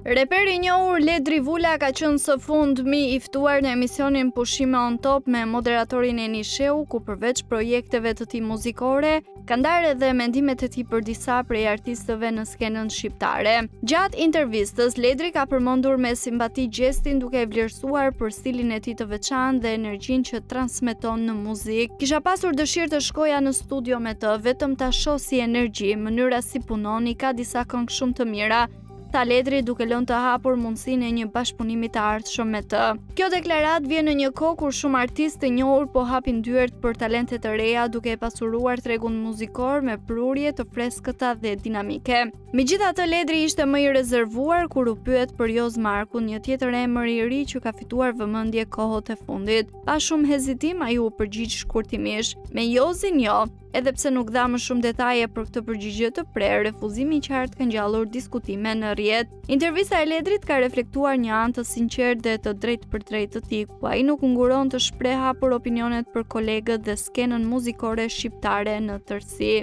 Reperi i njohur Ledri Vula ka qenë së fundmi i ftuar në emisionin Pushime on Top me moderatorin Eni Shehu, ku përveç projekteve të tij muzikore, ka ndarë edhe mendimet e tij për disa prej artistëve në skenën shqiptare. Gjatë intervistës, Ledri ka përmendur me simpati Gjestin duke e vlerësuar për stilin e tij të veçantë dhe energjinë që transmeton në muzikë. Kisha pasur dëshirë të shkoja në studio me të, vetëm ta shoh si energji, mënyra si punon, i ka disa këngë shumë të mira, tha Ledri duke lënë të hapur mundësinë e një bashkëpunimi të ardhshëm me të. Kjo deklaratë vjen në një kohë kur shumë artistë të njohur po hapin dyert për talente të reja duke e pasuruar tregun muzikor me prurje të freskëta dhe dinamike. Megjithatë Ledri ishte më i rezervuar kur u pyet për Joz Markun, një tjetër emër i ri që ka fituar vëmendje kohët e fundit. Pa shumë hezitim ai u përgjigj shkurtimisht, "Me Jozin jo." Edhe pse nuk dha më shumë detaje për këtë përgjigje të prerë, refuzimi i qartë ka ngjallur diskutime në rrjet. Intervista e Ledrit ka reflektuar një anë të sinqertë dhe të drejtpërdrejtë të tij, ku ai nuk nguron të shprehë hapur opinionet për kolegët dhe skenën muzikore shqiptare në tërësi.